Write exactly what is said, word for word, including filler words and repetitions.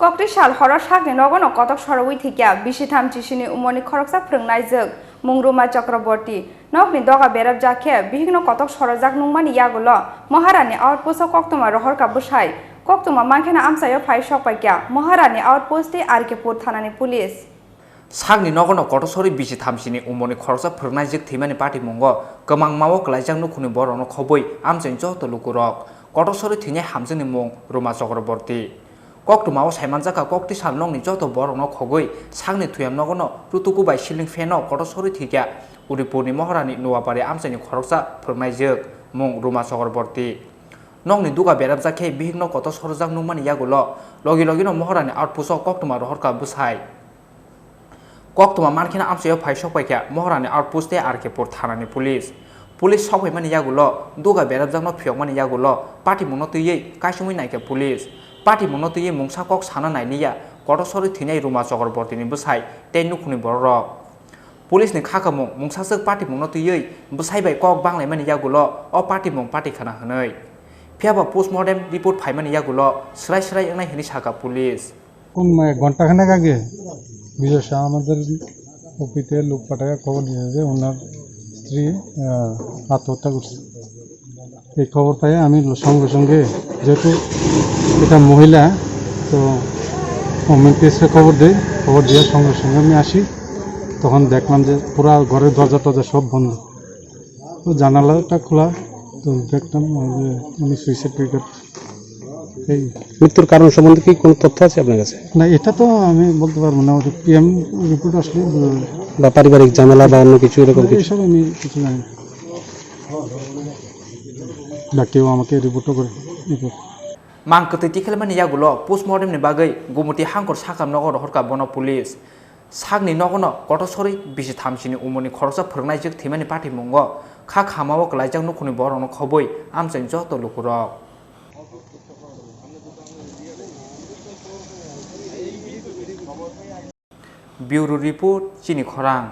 Kokti sal horo sakni nogono kotok sorowi thikya bisi tham chisini umorni khoroksa phwrwngnaijwk mung Ruma Chakraborty. Nokni doga berapjak khe bihikno kotok sorojak nungmani yagulo Maharani outpost-o koktwma rohorkha bwsai. Koktwma mankheno amchaio phai sokpaikha Maharani outpost tei R K Pur thanani police. Sakni nogono kotor sori bisi thamsini umorni khoroksa phwrwngnaijwk thwimani patimungo kwmangmao kwlaijak nukhungni borokno khobwi amchaini joto lukurok. Kotor sori thwinai hamjakni mung Ruma Chakraborty. Koktwmao saimanjakha kokti sal nokni joto borokno khogwi sakni thwiyam nogono rutuku bai ceiling fan-o kotor sori thwikha Udipurni Maharani Nuapari amchaini khoroksa phwrwngnaijwk mung Ruma Chakraborty. Nokni duga berapjak khe bihikno kotor sorojak nukmani yagulo logi logino Maharani outpost-o koktwma rohorkha bwsai. Koktwma mankheno amchaio phai sokpaikha Maharani outpost tei R K Pur thanani police. Police sokphaimani yagulo duga berapjakno phiyokmani yagulo patimungno twiwi kaisumwi naikha police. Patimungno twiwi mungsa kok sana nailiya kotor sori thwinai Ruma Chakrabortyni bwsai tei nukhungni bororok. Police ni kha kamung mungsaswk patimungno twiwi bwsai bai kok banglaimani yagulo o patimung patikhana hwnwi. Phiyaba postmortem report phaimani yagulo swrai swrai wngnai hwnwi sakha police. কোন, মানে, ঘন্টাখানেক আগে বিজয় শাহ আমাদের ওপিতে লোক পাঠায় খবর দিয়েছে যে ওনার স্ত্রী, আহ, আত্মহত্যা করছে। এই খবর পাই আমি ল-, সঙ্গে সঙ্গে, যেহেতু এটা মহিলা, তো ওমেন পিএসকে খবর দেই। খবর দেওয়ার সঙ্গে সঙ্গে আমি আসি। তখন দেখলাম যে পুরা ঘরের দরজা টরজা সব বন্ধ, তো জানালাটা খোলা, তো দেখলাম যে উনি সুইসাইড করে। এই মৃত্যুর কারণ সম্বন্ধে কি কোনো তথ্য আছে আপনার কাছে? না, এটা তো আমি বলতে পারবো না, ওটা পিএম রিপোর্ট আসলে বলবো। বা পারিবারিক ঝামেলা বা অন্য কিছু এরকম না, কিছু? এসব আমি কিছু জানি না। বা কেউ আমাকে রিপোর্টও করে, report. Mang kwtwi tikhelmani yagulo postmortem ni bagwi Gumuti Hangkor sakam nogo rohorkha bono police. Sakni nogono kotor sori bisi thamsini umorni khoroksa phwrwngnaijwk thwimani patimungo kha khamao kwlaijak nukhungni borokno khobwi amchaini joto lukurok. Bureau Report, Chini Khorang.